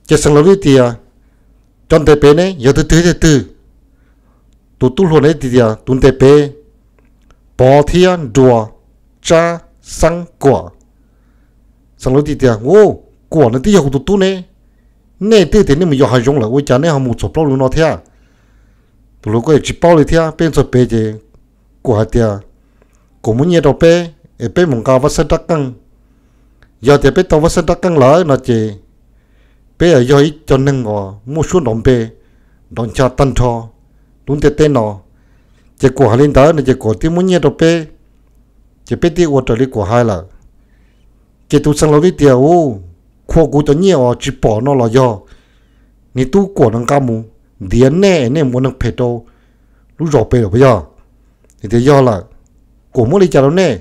Ces xeev laus thiaj tias, cov ntes pem ne yog twg twg thiab twg? Tus tub hluas na tias, tus ntes pem, Pov thiab Nruas, Tsab, Xeeb, Kuam. Xeev Laus tias, Kuam no twb yog kuv tus tub ne, nej twb tias nej mus yos hav zoov lawm ua cas nej ho mus txog plaub lug no thiab? Tus hluas, Kuam tsis paub li thiab, peb txog pem ces Kuam hais tias Kuam muab nyiaj rau peb es peb mus nqa Vaj Xeeb rab qeej. Yog tias peb tau Vaj Xeeb rab qeej lawm no ces peb yog ib co neeg uas muaj suab nrov npe, nrov ncha tag nrho lub ntiaj teb no. Ces Kuam hais li ntawd no ces Kuam thiaj muab nyiaj rau peb, ces peb thiaj ua raws li Kuam hais lawm. Ces tus Xeev Laus thiaj tias, Ua, khua kuv cov nyiaj uas tsis pom no los yog niag tub Kuam no nqa mus ntiav nej, nej mus ua neeg phem rau lub zos pem lawm puas yog? Nws tias, Yog lawm. Kuam muab li cas rau nej?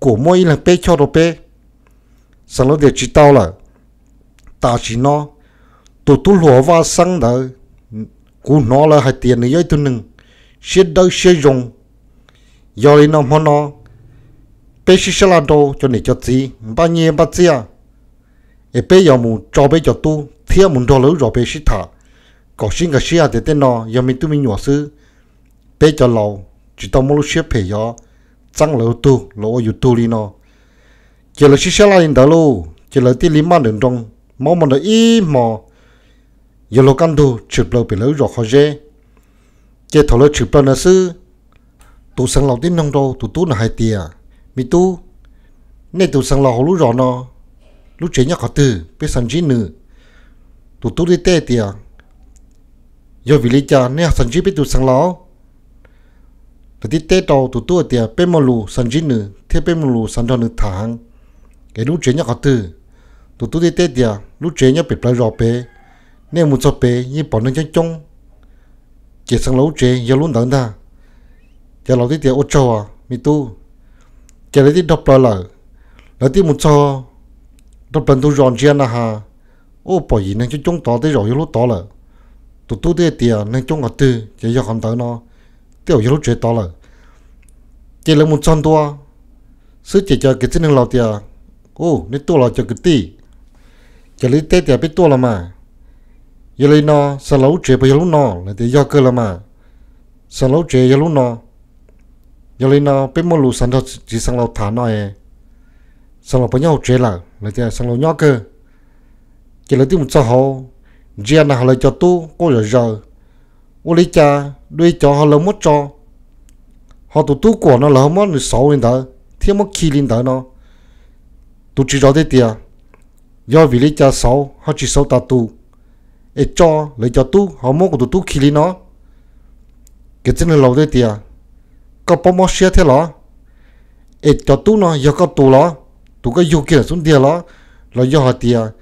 Kuam muab ib leeg peb choj rau peb. Xeev Laus tias, Tsis tau lawm. Tam sim no tus tub hluas Vaj Xeeb ntawd, kuv hnov lawv hais tias nws yog ib tug neeg siab dawb siab zoo. Yog li no hmo no peb sib sab laj rau cov niam cov txiv npaj nyiaj npaj txiaj, es peb yuav mus tso peb cov tub thiab mus nrog lawv lub zos pem sib tham kom sib nkag siab hais tias tej no yog me tub me nyuam xwb. Peb cov laus tsis tau muaj lub siab phem yuav txeeb lawv lub tug los ua yus tug li no. Ces lawv sib sab laj li ntawd lauj, ces lawv thiaj li maj nrawm nroos maub maj nrawm ib hmo, yuav luag kaj ntug tshwm plaws pem lawv lub zos qhov zeb. Ces thaum lawv tshwm plaws ntawd xwb, tus Xeev Laus tib noog rau tus tub no hais tias, Me tub, nej tus Xeev Laus hauv lub zos no lub tsev nyob qhov twg, peb xav ntsib nws. Tus tub thiaj teb tias, Yog vim li cas nej xav ntsib peb tus Xeev Laus? Lawv thiaj teb rau tus tub hais tias, Peb muaj lus xav ntsib nws thiab peb muaj lus xav nrog nws tham heev, es lub tsev nyob qhov twg? Tus tub thiaj teb tias, Lub tsev nyob pem plawv zos pem, nej mus txog pem yeej pom neeg coob coob, ces Xeev Laus lub tsev yog lub ntawd ntag. Ces laus thiaj tias, Ua tsaug me tub. Ces lawv thiaj nrog plaws lawm. Lawv thiaj mus txog nrog plaws ntug zos ntsia na has, ua pom yim neeg coob coob tod, tej zaum yog lub tod lawm. Tus tub thiaj tias, Neeg coob qhov twg ces yog qhov ntawd no, tej zaum yog lub tsev tod lawm. Ces lawv mus txog ntua xwb ces cov kwv tij neeg laus tias, Ua, nej tuaj los cov kwv tij? Ces lawv teb tias, Peb tuaj los mas. Yog li no Xeev Laus lub tsev puas yog lub no? Lawv tias, Yog kawg los mas, Xeev Laus lub tsev yog lub no. Yog li no peb muaj lus xav nrog txiv Xeev Laus tham no es, Xeev Laus puas nyob hauv tsev lawm? Lawv tias, Xeev Laus nyob kawg. Ces lawv thiaj mus txog hauv, ntsia na has lawv cov tub quaj zom zaws. Ua li cas dua cov ho lawv muab tso, ho tus tub Kuam no lawv ho muab nws xauv li ntawd thiab muab khi li ntawd no. Tus tswv zos thiaj tias, Yog vim li cas xauv ho tsis xauv tas tus, es tso lawv cov tub ho muab kuv tus tub khi li no? Kwv tij neeg laus thiaj tias, Koj paub mob siab thiab los? Es cov tub no yog koj tus los? Tus koj yug kiag lawm xub ntiag los? Los yog hais tias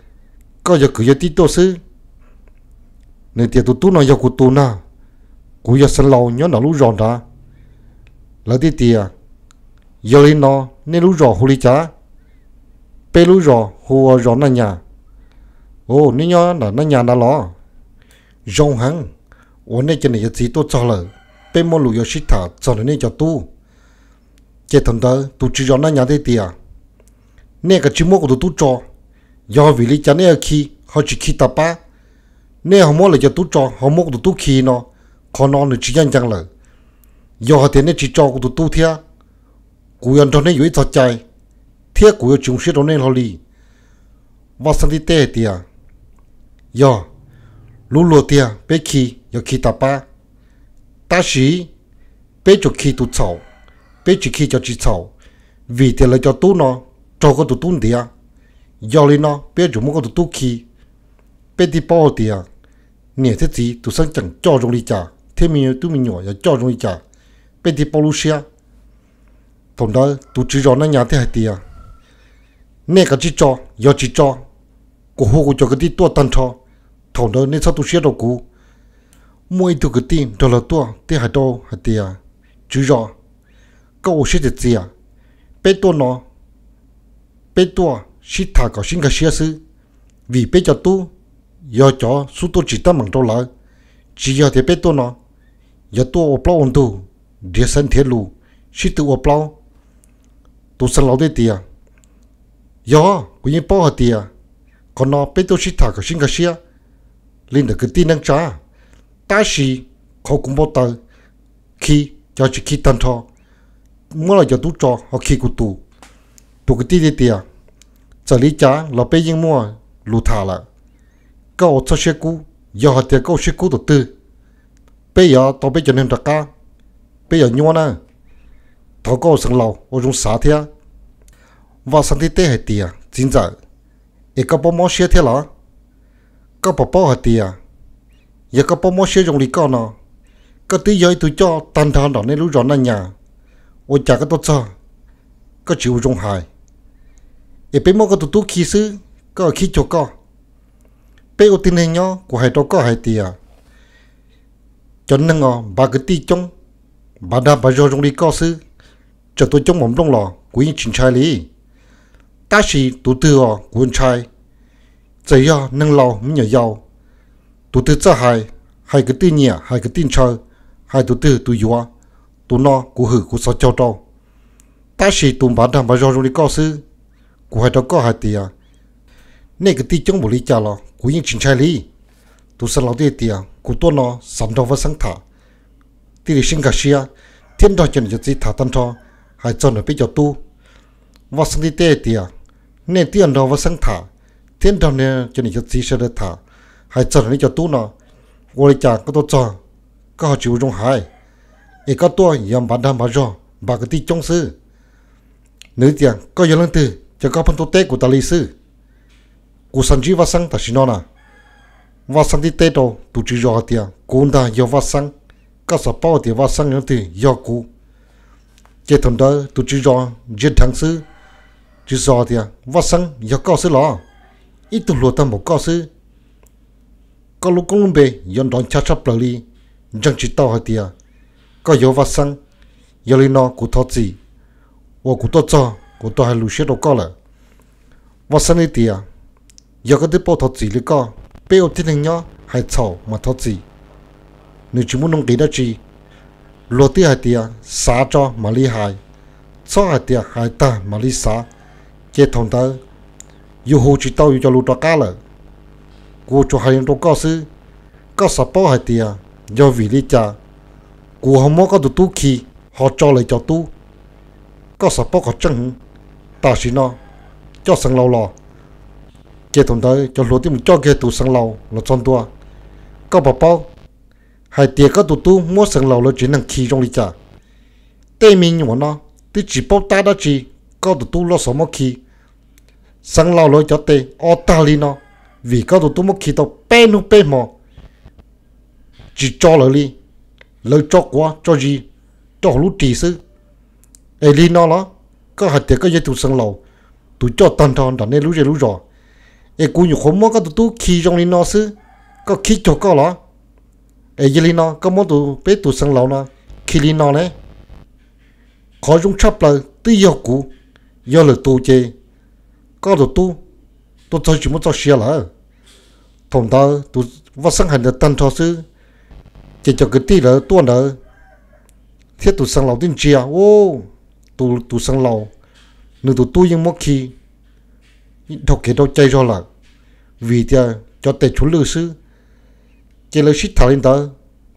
koj yog kwv yog tij tuaj xwb? Nws tias, Tus tub no yog kuv tus na, kuv yog Xeev Laus nyob nram lub zos nrad. Lawv thiaj tias, Yog li no nej lub zos hu li cas? Peb lub zos hu ua zos Naj Nyas. Ua, neb nyob nram Naj Nyas ntawd los? Zoo heev uas nej cov niam cov txiv tuaj txog lawm, peb muaj lus yuav sib tham txog ntawm nej cov tub. Ces thaum ntawd tus tswv zos Naj Nyas thiaj tias, Nej kav tsij muab kuv tus tub tso. Yog vim li cas nej khi ho tsis khi tas pab? Nej ho muab lawv cov tub tso ho muab kuv tus tub khi no, qhov no nws tsis ncaj ncees lawm. Yog hais tias nej tsis tso kuv tus tub thiab, kuv yuav nrog nej yuav ib txog cai, thiab kuv yuav tsis zoo siab rau nej hlo li. Vaj Xeeb thiaj teb hais tias, Yog, lub luag tiag peb khi yuav khi tas pab, tab sis peb tsuas khi tus txhaum, peb tsis khi cov tsis txhaum, vim tias lawv cov tub no raug koj tus tub ntiav. Yog li no peb yuav tsum muab koj tus tub khi. Peb thiaj paub hais tias niam thiab txiv tus xeeb ceem coj zoo li cas thiab me tub me nyuam yog coj zoo li cas, peb thiaj paub lub siab. Thaum ntawd tus tswv zos Naj Nyas thiaj hais tias, Nej kav tsij tso, yog tsis tso, kuv hu kuv cov kwv tij tuaj tag nrho, thaum ntawd nej txhob tu siab rau kuv. Muaj ib tug kwv tij nrog lawv tuaj thiaj hais rau hais tias, Tswv zos, koj ua siab txias txias, peb tuaj no, peb tuaj sib tham kom sib nkag siab xwb, vim peb cov tub yog cov xub tuaj tsim teeb meem rau lawv, tsis yog tias peb tuaj no yog tuaj ua plaub ua ntug, nrhiav xaiv nrhiav lus, sib tw ua plaub. Tus xeev laus thiaj tias, Yog, kuv yeej paub hais tias qhov no peb tuaj sib tham kom sib nkag siab li ntawm kwv tij neej tsa, tab sis qhov kuv npau taws, khi, cov tsis khi tag nrho, muab los cov tub tso ho khi kuv tus. Tus kwv tij tias, txawm li cas los peb yeej muaj lus tham lawm, koj ua txhob siab kub. Yog hais tias koj ua siab kub tus twg, peb yuav tau peb cov neeg rov qab, peb yuav nyuab na. Thov koj ua xeev laus ua zoo xav thiab. Vaj Xeeb tib teb hais tias, txiv ntxawm, es koj paub mob siab thiab los? Koj puas paub hais tias yog koj paub mob siab zoo li koj no, koj twb yog ib tug coj tag nrho nram nej lub zos Naj Nyas, ua cas koj tuaj txog koj tsis ua zoo hais, es peb muab koj tus tub khi xwb, koj khib cuag koj. Peb ua tib neeg nyob, kuv hais rau koj hais tias cov neeg os npav kwv tij coob, npav dag npav zog zoo li koj xwb, txawm tuaj coob npaum nplooj los kuv yeej tsis ntshai li. Tab sis tus twg os kuv ntshai, txawm yog neeg laus me nyuam yaus, tus twg txawj hais, hais kwv tij nyiam hais kwv tij ntshaw, hais tus twg tus yuav, tus no kuv hwm kuv xov caug rau. Tab sis tus npav dag npav zog zoo li koj xwb, kuv hais rau koj hais tias nej kwv tij coob npaum li cas los kuv yeej tsis ntshai li. Tus xeev laus thiaj tias, kuv tuaj no xav nrog Vaj Xeeb tham, thiaj li sib nkag siab thiab nrog cov niam cov txiv tham tag nrho, hais txog nrog peb cov tub. Vaj Xeeb tib teb tias, nej twb nrog Vaj Xeeb tham thiab nrog cov niam cov txiv sawv daws tham, hais txog nrog nej cov tub no, ua li cas koj tuaj txog koj ho tsis ua zoo hais, es koj tuaj yuav npav dag npav zog npav kwv tij coob xwb? Nws tias, koj yog leej twg ces koj pheej tuaj teb kuv tas li xwb. Kuv xav ntsib Vaj Xeeb tam sim no na. Vaj Xeeb tib teb rau tus tswv zos hais tias, kuv ntag yog Vaj Xeeb, koj xav paub hais tias Vaj Xeeb yog leej twg? Yog kuv. Ces thaum ntawd tus tswv zos ntsia dheev xwb, tswv zos tias, Vaj Xeeb yog koj xwb los? Ib tug hluas tag npaum koj xwb, koj lub koob lub npe yuav nrov ncha tshaj plaws li, ntseeg tsis tau hais tias koj yog Vaj Xeeb. Yog li no kuv thov txim uas kuv tuaj txog kuv tau hais lus siab rau koj lawm. Vaj Xeeb teb tias, yog koj twb paub thov txim li koj, peb ua tib neeg nyob hais txhaum mas thov txim, nws tsis muaj nuj nqis dab tsi. Luag twb hais tias xav tso mam li hais, txhob hais tias hais tag mam li xav, ces thaum ntawd yus hu tsis tau yus cov lus rov qab lawm. Kuv tsuas hais li rau koj xwb, koj xav paub hais tias yog vim li cas kuv ho muab koj tus tub khi ho tso lawv cov tub, koj xav paub qhov tseeb heev. Tam sim no coj xeev laus los. Ces thaum ntawd cov hluas thiaj mus coj kiag tus xeev laus los txog ntua. Koj puas paub hais tias koj tus tub muab xeev laus lawv tsev neeg khi zoo li cas? Tej me nyuam no twb tsis paub tab dab tsi, koj tus tub loj xov muab khi xeev laus lawv cov tes o tag li no, vim koj tus tub muab khi tau peb hnub peb hmo tsis tso lawv li, lawv tso quav tso zis rau hauv lub ris xwb. Es li no los koj hais tias koj yog tus xeev laus, tus coj tag nrho nram nej lub zej lub zos, es kuv nyuam qhuav muab koj tus tub khi zoo li no xwb, koj khib cuag koj los? Es yog li no koj muab tus peb tus xeev laus no khi li no ne? Qhov zoo tshaj plaws twb yog kuv, yog lwm tus ces koj tus tub tuaj txog tsis muaj txoj sia lawm. Thaum ntawd tus vaj xeeb hais ntawd tag nrho xwb, ces cov kwv tij lawv tuaj ntawd thiab tus xeev laus twb ntsia, tus, tus xeev laus, nws tus tub yeej muab khi dhau kev dhau cai zog lawm, vim tias cov tes tshuav lwj xwb. Ces lawv sib tham li ntawd,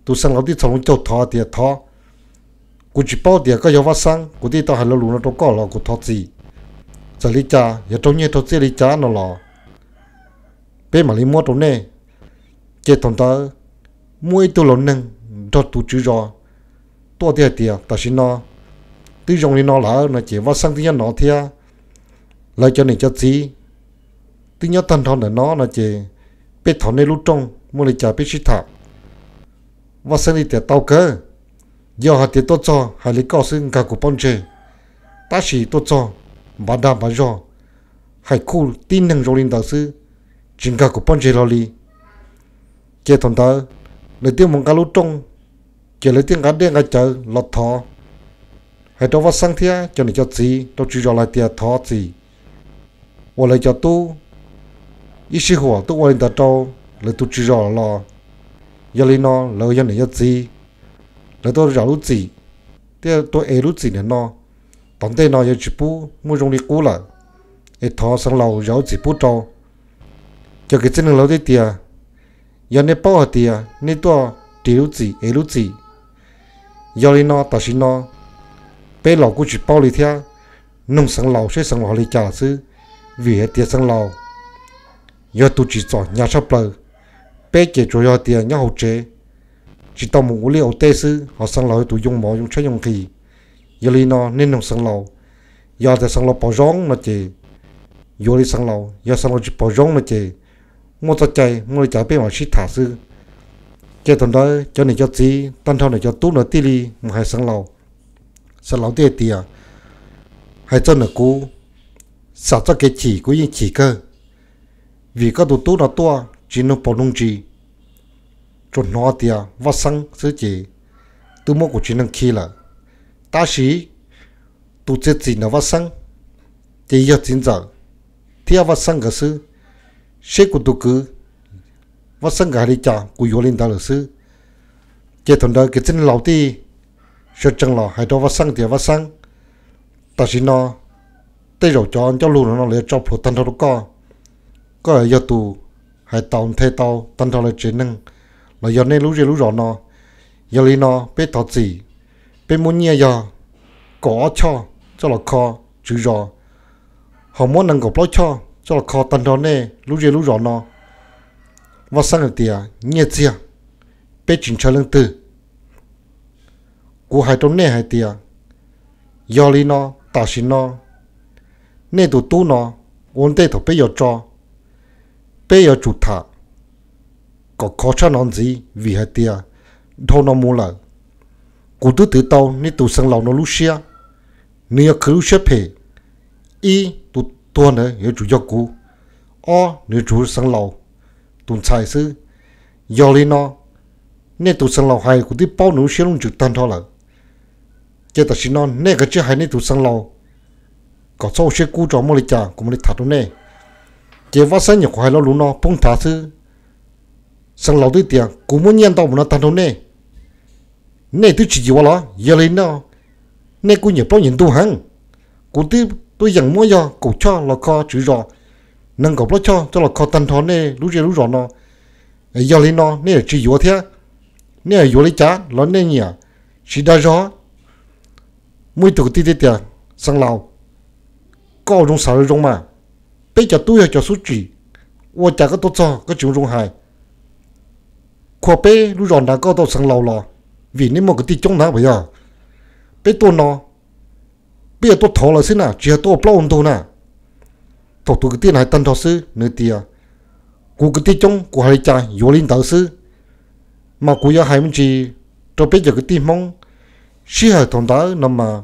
tus xeev laus thiaj txhos loo caug thov tias, thov, kuv tsis paub tias koj yog vaj xeeb, kuv thiaj tau hais lo lus no rau koj los kuv thov txim. Txawm li cas yog raug nyiaj raug txiaj li cas no los peb mam li muab rau nej. Ces thaum ntawd muaj ib tug laus neeg nrog tus tswv zos tuaj thiab hais tias, tam sim no twb zoo li no lawm no ces vaj xeeb twb nyob no thiab lawv cov niam cov txiv twb nyob tag nrho ntawm no no ces peb thov nej lub rooj, muaj li cas peb sib tham. Vaj xeeb thiaj tias, tau kawg, yog hais tias tuaj txog hais li koj xwb nkag kuv pob ntseg, tab sis tuaj txog npav dag npav zog, hais khuj tib neeg zoo li ntawd xwb, tsis nkag kuv pob ntseg hlo li. Ces thaum ntawd lawv thiaj mus nqa lub rooj, ces lawv thiaj nqa dej nqa cawv los thov, hais rau vaj xeeb thiab cov niam cov txiv rau tswv zos lawv tias thov txim uas lawv cov tub ib sij huam tuaj ua li ntawd rau lawv tus tswv zos los. Yog li no lawv yog niam yog txiv, lawv tuaj zam lub txim thiab tuaj ev lub txim nim no, tom ntej no yuav tsis pub muaj zoo li qub lawm, es thov xeev laus zam lub txim pub rau. Cov kwv tij neej laus thiaj tias, yog nej paub hais tias nej tuaj ris lub txim ev lub txim, Yog li no tam sim no peb los kuj tsis paub li thiab, noog Xeev Laus seb Xeev Laus hais li cas lawm xwb, vim hais tias Xeev Laus yog tus tsim txom hnyav tshaj plaws. Peb ces tsuas yog tias nyob hauv tsev, tsis tau mus ua liaj ua teb xwb, ho Xeev Laus yog tus yoo mov yoo tshab yoo nqhis. Yog li no nej noog Xeev Laus, yog tias Xeev Laus pom zoo no ces yuav li Xeev Laus, yog Xeev Laus tsis pom zoo no ces muaj txoj cai muaj li cas peb mam sib tham xwb. Ces thaum ntawd cov niam cov txiv tag nrho niam cov tub no thiaj li mus hais Xeev Laus. Xeev Laus thiaj hais tias, hais txog ntawm kuv, xam txoj kev chim kuv yeej chim kawg, vim koj tus tub no tuaj tsis nug paus nug ntsis, tsuas hnov tias Vaj Xeeb xwb ces twb muab kuv tsev neeg khi lawm. Tab sis tus txiav txim ntawm Vaj Xeeb ces yog txiv ntxawm thiab Vaj Xeeb nkawd xwb. Seb kuv tus kwv Vaj Xeeb nkawd hais li cas kuv yuav li ntawd lawm xwb. Ces thaum ntawd kwv tij laus thiaj sawv tsees los hais rau Vaj Xeeb tias, Vaj Xeeb, tam sim no tej zaum cov ncauj lus no no lawv yuav tso plhuav tag nrho rau koj. Koj yog tus hais tau nthe tau tag nrho lawv tsev neeg los yog nej lub zej lub zos no. Yog li no peb thov txim, peb muab nyiaj yog kaum ob choj coj los kho tswv zos, ho muab nees nkaum plaub choj coj los kho tag nrho nej lub zej lub zos no. Vaj Xeeb hais tias, nyiaj txiag peb tsis ntshaw leej twg. Kuv hais rau nej hais tias, yog li no tam sim no nej tus tub no, ua ntej thaum peb yuav tso, peb yuav tsum tham kom khov tshaj no ntxiv, vim hais tias dhau no mus lawm, kuv twb twv tau nej tus Xeev Laus no lub siab, nws yuav khwv lub siab phem. Ib, tus tuag ntawd yuav tsum yog kuv. Ob, nws yuav tsum Xeev Laus tus ntxhais xwb. Yog li no nej tus Xeev Laus hais kuv twb paub nws lub siab lub ntsws tag nrho lawm. Ces tam sim no nej kav tsij hais nej tus Xeev Laus kom txhob ua siab kub tso, muaj li cas kuv mam li tham rau nej. Ces Vaj Xeeb nyuam qhuav hais lo lus no poob nthav xwb, Xeev Laus twb tias, kuv muab nyiaj ntau mus no tag nrho nej, nej twb tsis yuav los? Yog li no nej kuj nyiam plaub nyiam ntug heev. Kuv twb tuaj yeem muab yog kaum choj los kho tswv zos, nees nkaum plaub choj coj los kho tag nrho nej lub zej lub zos no. Yog li no nej yuav tsis yuav thiab, nej yuav yuav li cas los nej nyiam siv dag zog. Muaj ib tug kwv tij teb tias, Xeev Laus, koj ua zoo xav zoo mas, peb cov tub yog cov xub tsim, ua cas koj tuaj txog koj tsis ua zoo hais? Khua peb lub zos nrad koj tau Xeev Laus los vim nej muaj kwv tij coob ntag puas yog? Peb tuaj no peb yuav tuaj thov lawv xwb na, tsis yog tuaj ua plaub ua ntug na. Thaum tus kwv tij no hais tag nrho xwb nws tias, kuv kwv tij coob kuv hais li cas yuav li ntawd xwb. Mas kuv yuav hais me ntsis rau peb cov kwv tij Hmoob, sij hawm thaum ntawd no mas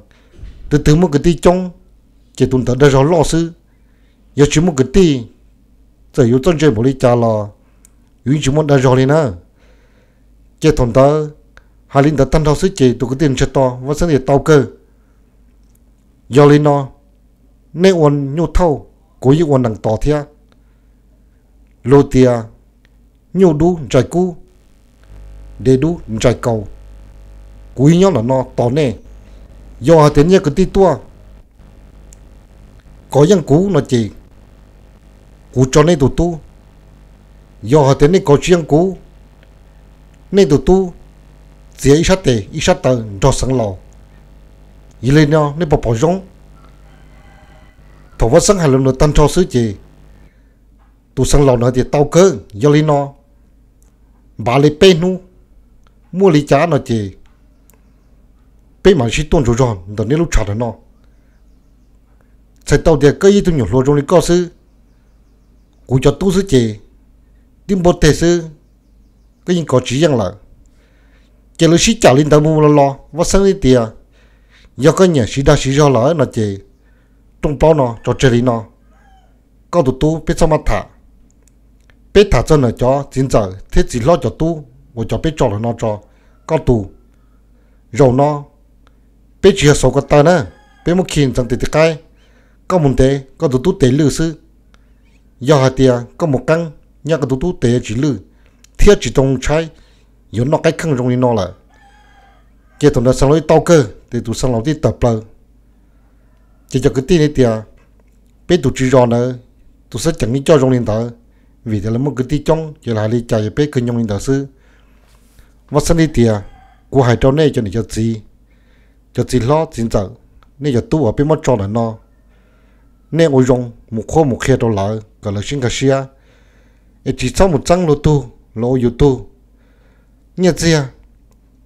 tus twg muaj kwv tij coob ces tus ntawd dag zog loj xwb. Yog tsis muaj kwv tij, txawm yuav txawj ntse npaum li cas los yus yeej tsis muaj dag zog li na. Ces thaum ntawd hais li ntawd tag nrho xwb ces tus kwv tij ntshe to Vaj Xeeb tias tau kawg. Yog li no nej ua nyuj thauj, kuv yeej ua nees tos thiab. Luag tias nyuj dub ntsais kub, dev dub ntsais kaus, kuv yeej nyob ntawm no tos nej. Yog hais tias nej kwv tij tuaj kov yeej kuv no ces kuv tso nej tus tub. Yog hais tias nej kov tsis yeej kuv, nej tus tub txiav ib sab tes ib sab taw nrog Xeev Laus. Yog li no nej puas pom zoo? Thaum Vaj Xeeb hais lus ntawd tag nrho xwb ces tus Xeev Laus ntawd tias tau kawg, yog li no npav li peb hnub, muaj li cas no ces peb mam sib tuaj ntsuas zog ntawm nej lub tshav ntawm no. Txhais tau tias koj ib tug nyuam hluas zoo li koj xwb, kuv cov tub xwb ces tib npuaj teg xwb, koj yeej kov tsis yeej lawm. Ces lawv sib cam li ntawd mus los los Vaj Xeeb li tias, yog koj nyiam siv dag siv zog lawm no ces rooj plaub no tso tseg li no, koj tus tub peb txhob maj tham. Peb tham txog ntawm cov txiv ntxawm thiab txiv hlob cov tub uas cov peb tso lawm no tso. Koj tus, zaum no peb tsis yog xauv ko taw na, peb muab khi ntxeev tes tiv qaib. Koj mus ntev koj tus tub tes lwj xwb. Yog hais tias koj mus qeeb, nyaj koj tus tub tes yuav tsis lwj thiab tsis tau tshaib, yuav noj qaib kheej zoo li no lawm. Ces thaum ntawd Xeev Laus tau kawg ces tus Xeev Laus thiaj tawm plaws. Ces cov kwv tij li tias, peb tus tswv zos ntawd tus xeeb ceem yeej coj zoo li ntawd, vim tias lawv muaj kwv tij coob ces lawv hais li cas yog peb kawg nyoog li ntawd xwb. Vaj Xeeb li tias, Kuv hais rau nej cov niam cov txiv, cov txiv hlob txiv ntxawm, nej cov tub uas peb muab tso ntawm no, nej ua zoo mus qhuab mus qhia rau lawv kom lawv sib nkag siab, es tsis txhob mus txeeb luag tug los ua yus tug. Nyiaj txiag,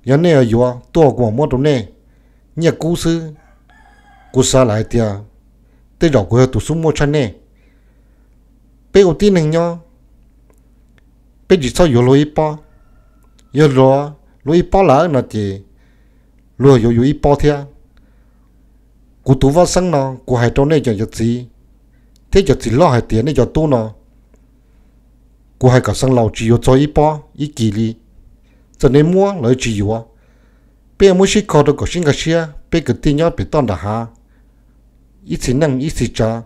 yog nej yuav tuaj kuv mam muab rau nej, nyiaj kub xwb. Kuv xav lawm hais tias tej zaum kuv yog tus xub muaj tshaj nej. Peb ua tib neeg nyob, peb tsis txhob yuav luag ib pob. Yog luag, luag ib pob lawm no ces luag yuav yus ib pob thiab. Kuv tus Vaj Xeeb no kuv hais rau nej cov, cov txiv thiab cov txiv hlob hais tias nej cov tub no, kuv hais kom xeev laus tsis yuav txog ib pob ib kis li. Txawm nej muab los tsis yuav. Peb yuav muab sib kho rau kom sib nkag siab, peb kwv tij nyob pem toj nram hav, ib txhis neej ib txhis tsav.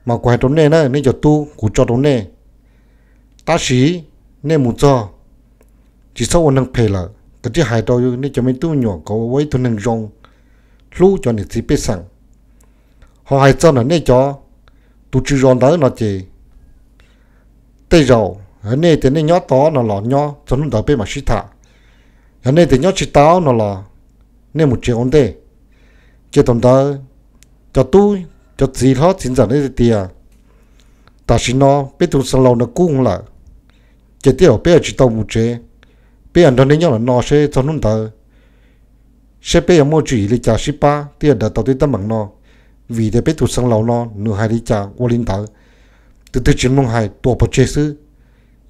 Mas kuv hais rau nej na, nej cov tub kuv tso rau nej. Tab sis nej mus txog, tsis txhob ua neeg phem lawm, kav tsij hais rau nej cov me tub me nyuam kom ua ib tug neeg zoo, hlub cov niam txiv pej xeem. Ho hais txog ntawm nej cov tus tswv zos ntawd no ces tej zaum yog nej tias nej nyob tau no los nyob txog hnub ntawd peb mam sib tham. Yog nej tias nyob tsis tau no los nej mus tsev ua ntej. Ces thaum ntawd cov tub, cov txiv hlob txiv ntxawm nej tias tam sim no peb tus xeev laus no kub lawm, ces tej zaum peb yuav tsis tau mus tsev. Peb yuav nrog nej nyob lawm no seb txog hnub ntawd seb peb yuav muaj tswv yim li cas sib pab thiaj daws tau tej teeb meem no. Vim tias peb tus xeev laus no nws hais li cas ua li ntawd, tus twg tsis mloog hais tuam pov tseg xwb.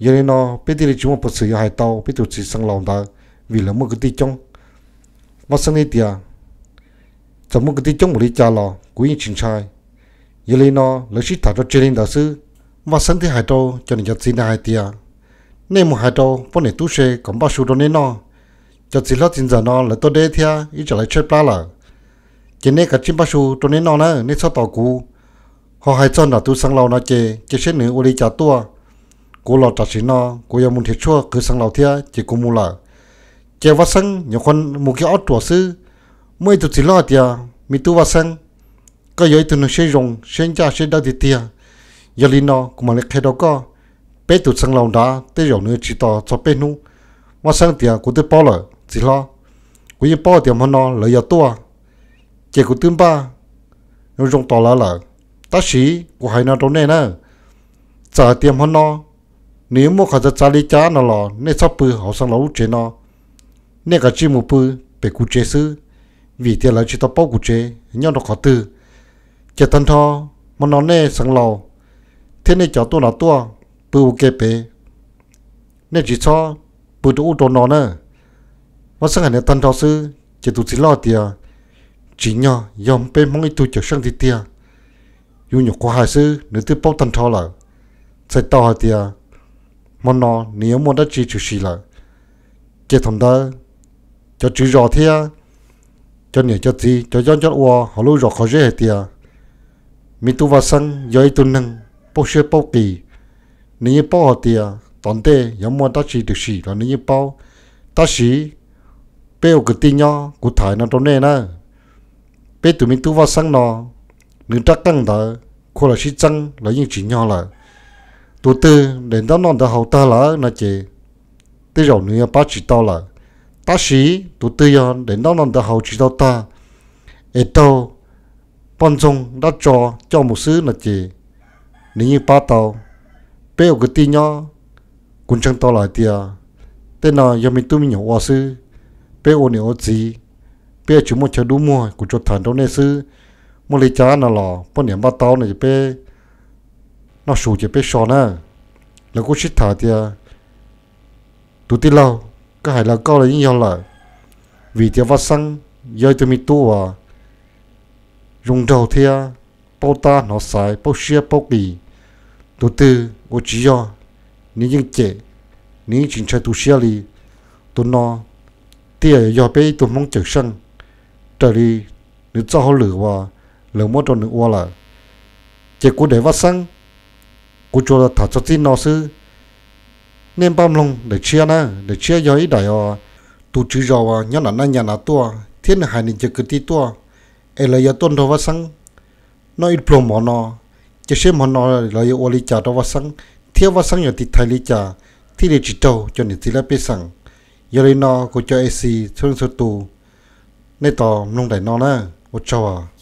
Yog li no peb thiaj li tsis muaj peev xwm yuav hais tau peb tus txiv xeev laus ntawd, vim lawv muaj kwv tij coob. Vaj Xeeb thiaj tias txawm muaj kwv tij coob npaum li cas los kuv yeej tsis ntshai. Yog li no lawv sib tham rau tseg li ntawd xwb. Vaj Xeeb thiaj hais rau cov niam cov txiv ntawd hais tias nej mus hais rau poj niam tub se kom npaj su rau neb noj. Cov txiv hlob txiv ntxawm no lawv tuaj deb thiab ib tsam lawv tshaib plab lawm, ces neb kav tsij npaj su rau neb noj na, neb txhob tos kuv. Ho hais txog nram tus xeev laus no ces cia seb nws ua li cas tuaj. Kuv los tam sim no kuv yuav mus nrhiav tshuaj qhwv xeev laus thiab ces kuv mus lawm. Ces Vaj Xeeb nyuam qhuav mus kiag ob ruam xwb, muaj ib tug txiv hlob hais tias me tub Vaj Xeeb, koj yog ib tug neeg siab zoo siab ncaj siab dawb tiag tiag. Yog li no kuv mam li qhia rau koj, peb tus xeev laus nrad tej zaum nws tsis tos txog peb hnub. Vaj Xeeb tias kuv twb paub lawm txiv hlob, kuv yeej paub tias hmo no lawv yuav tuaj, ces kuv twb npaj zoo tos lawv lawm. Tab sis kuv hais no rau nej na, txawm hais tias hmo no nws yuav muaj qhov txawv txav li cas no los nej txhob pw hauv xeev laus lub tsev no, nej kav tsij mus pw pem kuv tsev xwb, vim tias lawv tsis tau paub kuv tsev nyob rau qhov twg. Ces tag nrho hmo no nej xeev laus thiab nej cov tuaj no tuaj pw ua ke pem, nej tsis txhob pw rau ub rau no na. Vaj Xeeb hais li tag nrho xwb ces tus txiv hlob tias tsim nyog yog peb Hmoob ib tug cawm seej tiag tiag, yus nyuam qhuav hais xwb nws twb paub tag nrho lawm, txhais tau hais tias hmo no nws yuav muaj dab tsi tshwm sim lawm. Ces thaum ntawd cov tswv zos thiab cov niam cov txiv cov cob cob ua hauv lub zos Qhov Zeb hais tias me tub Vaj Xeeb yog ib tug neeg paub siab paub qis, nws yeej paub hais tias tom ntej yuav muaj dab tsi tshwm sim los nws yeej paub. Tab sis peb ua kwv tij nyob kuv tham no rau nej na, peb tus me tub Vaj Xeeb no nws rab qeej ntawd khuv los sib txeeb los yeej tsim nyog lawm. Tus twg daim ntaub noj ntawv haus tag lawm no ces tej zaum nws yuav pab tsis tau lawm. Tab sis tus twg yog daim ntaub noj ntawv haus tsis tau tag es raug poj ntxoog dab tso coj mus xwb no ces nws yeej pab tau. Peb ua kwv tij nyob, kuv ntseeg tau lawm hais tias tej no yog me tub me nyuam ua xwb, peb ua niam ua txiv peb yuav tsis muaj chaw dub muag. Kuv tsuas tham rau nej xwb, muaj li cas no los poj niam npaj tau no ces peb noj su ces peb so na. Lawv kuj sib tham tias tus tij laug, koj hais los koj los yeej yog lawm, vim tias Vaj Xeeb yog ib tug me tub uas zoo nraug thiab paub tab hnov xaiv, paub siab paub qis. Tus twg ua tsis yog, nws yeej cem, nws yeej tsis ntshai tu siab li. Tus no thiaj yog peb ib tug Hmoob cawm seej raws li nws txoj hauj lwm uas lawv muab rau nws ua lawm. Ces kuv daim Vaj Xeeb, kuv tsuas tham txog txij no xwb. Nej npaj mloog daim tshiab na, daim tshiab yog ib daim uas tus tswv zos uas nyob nram Naj Nyas na tuaj thiab nws hais nws cov kwv tij tuaj es lawv yuav tuaj nrog Vaj Xeeb noj ib pluag mov no, ces seb hmo no lawv yuav ua li cas rau Vaj Xeeb thiab Vaj Xeeb yuav tiv thaiv li cas thiaj li tsis raug cov niam txiv laj pej xeem Yog li no kuv cov A C txhua leej txhua tus, nej tos mloog daim no na. Ua tsaug.